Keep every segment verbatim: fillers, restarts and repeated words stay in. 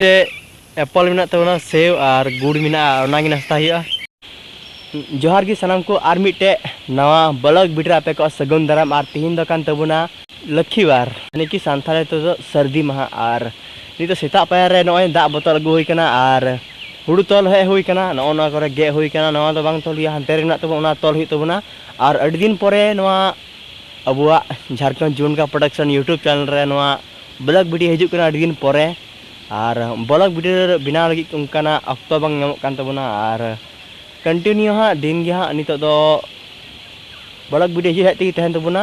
ᱛᱮ ᱮᱯᱚᱞ ᱢᱮᱱᱟᱜ ᱛᱟᱵᱚᱱᱟ, ᱥᱮᱣ ᱟᱨ ᱜᱩᱲ ᱢᱮᱱᱟᱜᱼᱟ, ᱚᱱᱟᱜᱮ ᱱᱟᱥᱛᱟ ᱦᱩᱭᱩᱜᱼᱟ᱾ ᱡᱚᱦᱟᱨ ᱜᱮ ᱥᱟᱱᱟᱢ ᱠᱚ, ᱟᱨ ᱢᱤᱫᱴᱮᱡ ᱱᱟᱣᱟ ᱵᱞᱚᱜ ᱵᱷᱤᱰᱤᱭᱳ ᱨᱮ ᱟᱯᱮ ᱠᱚᱣᱟᱜ ᱥᱟᱹᱜᱩᱱ ᱫᱟᱨᱟᱢ᱾ ᱟᱨ ᱛᱤᱦᱤᱧ ᱫᱚ ᱠᱟᱱ ᱛᱟᱵᱚᱱᱟ ᱞᱚᱠᱠᱷᱤᱵᱟᱨ, ᱭᱟᱱᱤ ᱠᱤ ᱥᱟᱱᱛᱟᱲᱤ ᱛᱮᱫᱚ ᱥᱟᱹᱨᱫᱤ ᱢᱟᱦᱟ᱾ ᱟᱨ ᱱᱤᱛᱚᱜ ᱥᱮᱛᱟᱜ ᱯᱟᱭᱟᱨ ᱨᱮ ᱱᱚᱜᱼᱚᱭ ᱫᱟᱜ ᱵᱚᱛᱚᱞ ᱟᱹᱜᱩ ᱦᱩᱭ ᱠᱟᱱᱟ ᱟᱨ ᱦᱩᱲᱩ ᱛᱚᱞ ᱦᱮᱡ ᱦᱩᱭ ᱠᱟᱱᱟ᱾ ᱱᱚᱜᱼᱚ ᱱᱚᱣᱟ ᱠᱚᱨᱮ ᱜᱮᱫ ᱦᱩᱭ ᱠᱟᱱᱟ, ᱱᱚᱣᱟ ᱫᱚ ᱵᱟᱝ ᱛᱚᱞ ᱦᱩᱭᱩᱜᱼᱟ, ᱦᱟᱱᱛᱮ ᱨᱮ ᱢᱮᱱᱟᱜ ᱛᱟᱵᱚᱱᱟ, ᱚᱱᱟ ᱛᱚᱞ ᱦᱩᱭᱩᱜ ᱛᱟᱵᱚᱱᱟ᱾ ᱟᱨ ᱟᱹᱰᱤ ᱫᱤᱱ ᱯᱚᱨᱮ ᱱᱚᱣᱟ ᱟᱵᱚᱣᱟᱜ ᱡᱷᱟᱲᱠᱷᱚᱸᱰ ᱡᱩᱣᱟᱹᱱ ᱠᱟ ᱯᱨᱚᱰᱟᱠᱥᱚᱱ YouTube ᱪᱮᱱᱮᱞ ᱨᱮ ᱱᱚᱣᱟ ᱵᱞᱚᱜ ᱵᱷᱤᱰᱤᱭᱳ ᱦᱤᱡᱩᱜ ᱠᱟᱱᱟ ᱟᱹᱰᱤ ᱫᱤᱱ ᱯᱚᱨᱮ᱾ ᱟᱨ ᱵᱞᱚᱜ ᱵᱷᱤᱰᱤᱭᱳ ᱵᱮᱱᱟᱣ ᱞᱟᱹᱜᱤᱫ ᱚᱱᱠᱟᱱᱟᱜ ᱚᱠᱛᱚ ᱵᱟᱝ ᱧᱟᱢᱚᱜ ᱠᱟᱱ ᱛᱟᱵᱚᱱᱟ᱾ ᱟᱨ ᱠᱚᱱᱴᱤᱱᱤᱭᱩ ᱦᱟᱸᱜ ᱫᱤᱱ ᱜᱮ ᱦᱟᱸᱜ ᱱᱤᱛᱚᱜ ᱫᱚ ᱵᱞᱚᱜ ᱵᱷᱤᱰᱤᱭᱳ ᱦᱤᱡᱩᱜ ᱦᱮᱡ ᱛᱮᱜᱮ ᱛᱟᱦᱮᱱ ᱛᱟᱵᱚᱱᱟ᱾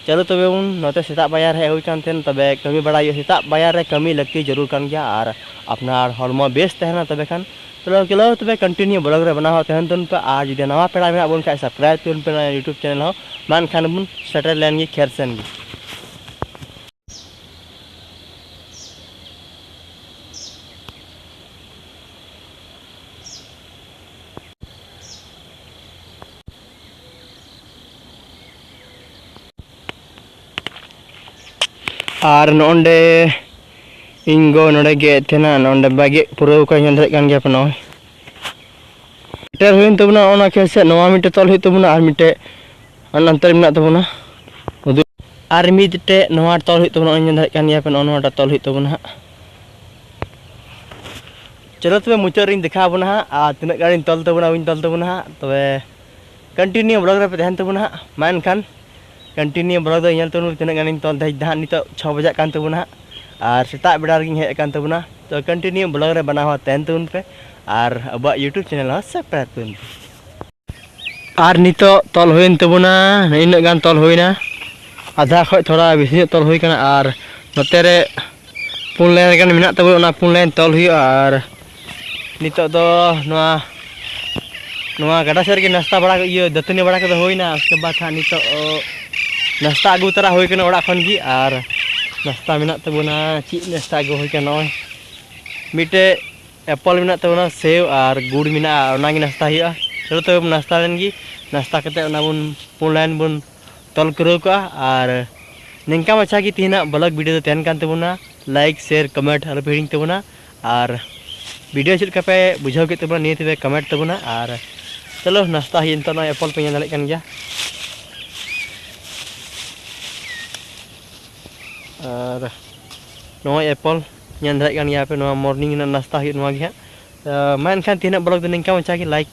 ᱪᱚᱞᱚ ᱛᱚᱵᱮ ᱵᱚᱱ, ᱱᱚᱛᱮ ᱥᱮᱛᱟᱜ ᱯᱟᱭᱟᱨ ᱦᱮᱡ ᱦᱩᱭ ᱠᱟᱱ ᱛᱟᱦᱮᱱ, ᱛᱚᱵᱮ ᱠᱟᱹᱢᱤ ᱵᱟᱲᱟᱭ ᱦᱩᱭᱩᱜᱼᱟ᱾ ᱥᱮᱛᱟᱜ ᱯᱟᱭᱟᱨ ᱨᱮ ᱠᱟᱹᱢᱤ ᱞᱟᱹᱠᱛᱤ ᱡᱟᱹᱨᱩᱲ ᱠᱟᱱ ᱜᱮᱭᱟ, ᱟᱨ ᱟᱯᱱᱟᱨ ᱦᱚᱲᱢᱚ ᱵᱮᱥ ᱛᱟᱦᱮᱱᱟ ᱛᱚᱵᱮ ᱠᱷᱟᱱ᱾ ᱪᱚᱞᱚ, ᱪᱚᱞᱚ ᱛᱚᱵᱮ ᱠᱚᱱᱴᱤᱱᱤᱭᱩ ᱵᱞᱚᱜ ᱨᱮ ᱵᱮᱱᱟᱣ ᱛᱟᱦᱮᱱ ᱛᱟᱵᱚᱱ ᱯᱮ, ᱟᱨ ᱡᱩᱫᱤ ᱱᱟᱣᱟ ᱯᱮᱲᱟ ᱢᱮᱱᱟᱜ ᱵᱚᱱ ᱠᱷᱟᱡ ᱥᱟᱵᱥᱠᱨᱟᱭᱤᱵ ᱛᱟᱵᱚᱱ ᱯᱮ ᱱᱚᱣᱟ YouTube ᱪᱮᱱᱮᱞ ᱦᱚᱸ᱾ ᱢᱟ ᱮᱱᱠᱷᱟᱱ ᱵᱚᱱ ᱥᱮᱴᱮᱨ ᱞᱮᱱ ᱜᱮ ᱠᱷᱮᱛ ᱥᱮᱱ ᱜᱮ᱾ ᱟᱨ ᱱᱚᱜᱼᱚᱸᱰᱮ ᱤᱧ ᱜᱚ ᱱᱚᱰᱮ ᱜᱮᱫ ᱛᱟᱦᱮᱱᱟ, ᱱᱚᱰᱮ ᱵᱟᱭ ᱜᱮᱫ ᱯᱩᱨᱟᱹᱣ ᱠᱟᱜᱼᱟ, ᱧᱮᱞ ᱫᱟᱲᱮᱭᱟᱜ ᱠᱟᱱ ᱜᱮᱭᱟ ᱯᱮ ᱱᱚᱜᱼᱚᱭ᱾ ᱥᱮᱴᱮᱨ ᱦᱩᱭᱮᱱ ᱛᱟᱵᱚᱱᱟ ᱚᱱᱟ ᱠᱷᱮᱛ ᱥᱮᱫ, ᱱᱚᱣᱟ ᱢᱤᱫᱴᱮᱡ ᱛᱚᱞ ᱦᱩᱭᱩᱜ ᱛᱟᱵᱚᱱᱟ, ᱟᱨ ᱢᱤᱫᱴᱮᱡ ᱚᱱᱟ ᱱᱚᱱᱛᱮ ᱨᱮ ᱢᱮᱱᱟᱜ ᱛᱟᱵᱚᱱᱟ᱾ ᱩᱫᱩᱜ᱾ ᱟᱨ ᱢᱤᱫᱴᱮᱡ ᱱᱚᱣᱟ ᱛᱚᱞ ᱦᱩᱭᱩᱜ ᱛᱟᱵᱚᱱᱟ, ᱱᱚᱜᱼᱚᱭ ᱧᱮᱞ ᱫᱟᱲᱮᱭᱟᱜ ᱠᱟᱱ ᱜᱮᱭᱟ ᱯᱮ, ᱱᱚᱜᱼᱚ ᱱᱚᱣᱟᱴᱟᱜ ᱛᱚᱞ ᱦᱩᱭᱩᱜ ᱛᱟᱵᱚᱱᱟ ᱦᱟᱸᱜ᱾ ᱪᱚᱞᱚ ᱛᱚᱵᱮ ᱢᱩᱪᱟᱹᱫ ᱨᱤᱧ ᱫᱮᱠᱷᱟᱣ ᱟᱵᱚᱱᱟ ᱦᱟᱸᱜ, ᱟᱨ ᱛᱤᱱᱟᱹᱜ ᱜᱟᱱᱤᱧ ᱛᱚᱞ ᱛᱟᱵᱚᱱᱟ, ᱵᱟᱹᱧ ᱛᱚᱞ ᱛᱟᱵᱚᱱᱟ ᱦᱟᱸᱜ᱾ ᱛᱚᱵᱮ ᱠᱚᱱᱴᱤᱱᱤᱭᱩ ᱵᱞᱚᱜ ᱨᱮᱯᱮ ᱛᱟᱦᱮᱱ ᱛᱟᱵᱚᱱᱟ ᱦᱟᱸᱜ᱾ ᱢᱟ ᱮᱱᱠᱷᱟᱱ ᱠᱚᱱᱴᱤᱱᱤᱭᱩ ᱵᱞᱚᱜ ᱫᱚ ᱧᱮᱞ ᱛᱟᱵᱚᱱ ᱯᱮ, ᱛᱤᱱᱟᱹᱜ ᱜᱟᱱᱤᱧ ᱛᱚᱞ ᱫᱷᱟᱡ ᱫᱟ ᱦᱟᱸᱜ᱾ ᱱᱤᱛᱚᱜ ᱪᱷᱚ ᱵᱟᱡᱟᱜ ᱠᱟᱱ ᱛᱟᱵᱚᱱᱟ ᱦᱟᱸᱜ, ᱟᱨ ᱥᱮᱛᱟᱜ ᱵᱮᱲᱟ ᱨᱮᱜᱤᱧ ᱦᱮᱡ ᱟᱠᱟᱱ ᱛᱟᱵᱚᱱᱟ᱾ ᱛᱚ ᱠᱚᱱᱴᱤᱱᱤᱭᱩ ᱵᱞᱚᱜ ᱨᱮ ᱵᱮᱱᱟᱣ ᱛᱟᱦᱮᱱ ᱛᱟᱵᱚᱱ ᱯᱮ, ᱟᱨ ᱟᱵᱚᱣᱟᱜ YouTube ᱪᱮᱱᱮᱞ ᱦᱚᱸ ᱥᱟᱵᱥᱠᱨᱟᱭᱤᱵ ᱛᱟᱵᱚᱱ ᱯᱮ᱾ ᱟᱨ ᱱᱤᱛᱚᱜ ᱛᱚᱞ ᱦᱩᱭᱮᱱ ᱛᱟᱵᱚᱱᱟ, ᱤᱱᱟᱹᱜ ᱜᱟᱱ ᱛᱚᱞ ᱦᱩᱭᱱᱟ, ᱟᱫᱷᱟ ᱠᱷᱚᱡ ᱛᱷᱚᱲᱟ ᱵᱮᱥᱤ ᱧᱚᱜ ᱛᱚᱞ ᱦᱩᱭ ᱠᱟᱱᱟ᱾ ᱟᱨ ᱱᱚᱛᱮ ᱨᱮ ᱯᱩᱱ ᱞᱟᱭᱤᱱ ᱜᱟᱱ ᱢᱮᱱᱟᱜ ᱛᱟᱵᱚᱱᱟ, ᱚᱱᱟ ᱯᱩᱱ ᱞᱟᱭᱤᱱ ᱛᱚᱞ ᱦᱩᱭᱩᱜᱼᱟ᱾ ᱟᱨ ᱱᱤᱛᱚᱜ ᱫᱚ ᱱᱚᱣᱟ, ᱱᱚᱣᱟ ᱜᱟᱰᱟ ᱥᱮᱫ ᱨᱮᱜᱮ ᱱᱟᱥᱛᱟ ᱵᱟᱲᱟ, ᱤᱭᱟᱹ, ᱫᱟᱹᱛᱟᱹᱱᱤ ᱵᱟᱲᱟ ᱠᱚᱫᱚ ᱦᱩᱭᱱᱟ᱾ ᱩᱥᱠᱮ ᱵᱟᱫ ᱦᱟᱸᱜ ᱱᱤᱛᱚᱜ, ᱚ, ᱱᱟᱥᱛᱟ ᱟᱹᱜᱩ ᱛᱚᱨᱟ ᱦᱩᱭ ᱠᱟᱱᱟ ᱚᱲᱟᱜ ᱠᱷᱚᱱ ᱜᱮ᱾ ᱟᱨ ᱱᱟᱥᱛᱟ ᱢᱮᱱᱟᱜ ᱛᱟᱵᱚᱱᱟ, ᱪᱮᱫ ᱱᱟᱥᱛᱟ ᱟᱹᱜᱩ ᱦᱩᱭ ᱠᱟᱱᱟ, ᱱᱚᱜᱼᱚᱭ ᱢᱤᱫᱴᱮᱡ ᱮᱯᱚᱞ ᱢᱮᱱᱟᱜ ᱛᱟᱵᱚᱱᱟ, ᱥᱮᱣ ᱟᱨ ᱜᱩᱲ ᱢᱮᱱᱟᱜᱼᱟ, ᱚᱱᱟᱜᱮ ᱱᱟᱥᱛᱟ ᱦᱩᱭᱩᱜᱼᱟ᱾ ᱪᱚᱞᱚ ᱛᱚᱵᱮ ᱵᱚᱱ ᱱᱟᱥᱛᱟ ᱞᱮᱱ ᱜᱮ, ᱱᱟᱥᱛᱟ ᱠᱟᱛᱮ ᱚᱱᱟ ᱵᱚᱱ ᱯᱩᱱ ᱞᱟᱭᱤᱱ ᱵᱚᱱ ᱛᱚᱞ ᱠᱩᱨᱟᱹᱣ ᱠᱟᱜᱼᱟ᱾ ᱟᱨ ᱱᱤᱝᱠᱟ ᱢᱟᱪᱷᱟ ᱜᱮ ᱛᱮᱦᱮᱧᱟᱜ ᱵᱞᱚᱜ ᱵᱷᱤᱰᱤᱭᱳ ᱫᱚ ᱛᱟᱦᱮᱱ ᱠᱟᱱ ᱛᱟᱵᱚᱱᱟ᱾ ᱞᱟᱭᱤᱠ, ᱥᱮᱭᱟᱨ, ᱠᱚᱢᱮᱱᱴ ᱟᱞᱚ ᱯᱮ ᱦᱤᱲᱤᱧ ᱛᱟᱵᱚᱱᱟ᱾ ᱟᱨ ᱵᱷᱤᱰᱤᱭᱳ ᱪᱮᱫ ᱞᱮᱠᱟ ᱯᱮ ᱵᱩᱡᱷᱟᱹᱣ ᱠᱮᱫ ᱛᱟᱵᱚᱱᱟ, ᱱᱤᱭᱟᱹ ᱛᱮᱯᱮ ᱠᱚᱢᱮᱱᱴ ᱛᱟᱵᱚᱱᱟ᱾ ᱟᱨ ᱪᱚᱞᱚ, ᱱᱟᱥᱛᱟ ᱦᱩᱭᱩᱜ᱾ ᱱᱤᱛᱚᱜ ᱱᱚᱜᱼᱚᱭ ᱮᱯᱚᱞ ᱯᱮ ᱧᱮᱞ ᱫᱟᱲᱮᱭᱟᱜ ᱠᱟᱱ ᱜᱮᱭᱟ᱾ ᱟᱨ ᱱᱚᱜᱼᱚᱭ ᱮᱯᱚᱞ ᱧᱮᱞ ᱫᱟᱲᱮᱭᱟᱜ ᱠᱟᱱ ᱜᱮᱭᱟ ᱯᱮ, ᱱᱚᱣᱟ ᱢᱚᱨᱱᱤᱝ ᱨᱮᱱᱟᱜ ᱱᱟᱥᱛᱟ ᱦᱩᱭᱩᱜ ᱱᱚᱣᱟ ᱜᱮ ᱦᱟᱸᱜ᱾ ᱟᱨ ᱢᱟ ᱮᱱᱠᱷᱟᱱ ᱛᱮᱦᱮᱧᱟᱜ ᱵᱞᱚᱜ ᱫᱚ ᱱᱤᱝᱠᱟ ᱢᱟᱪᱷᱟ ᱜᱮ᱾ ᱞᱟᱭᱤᱠ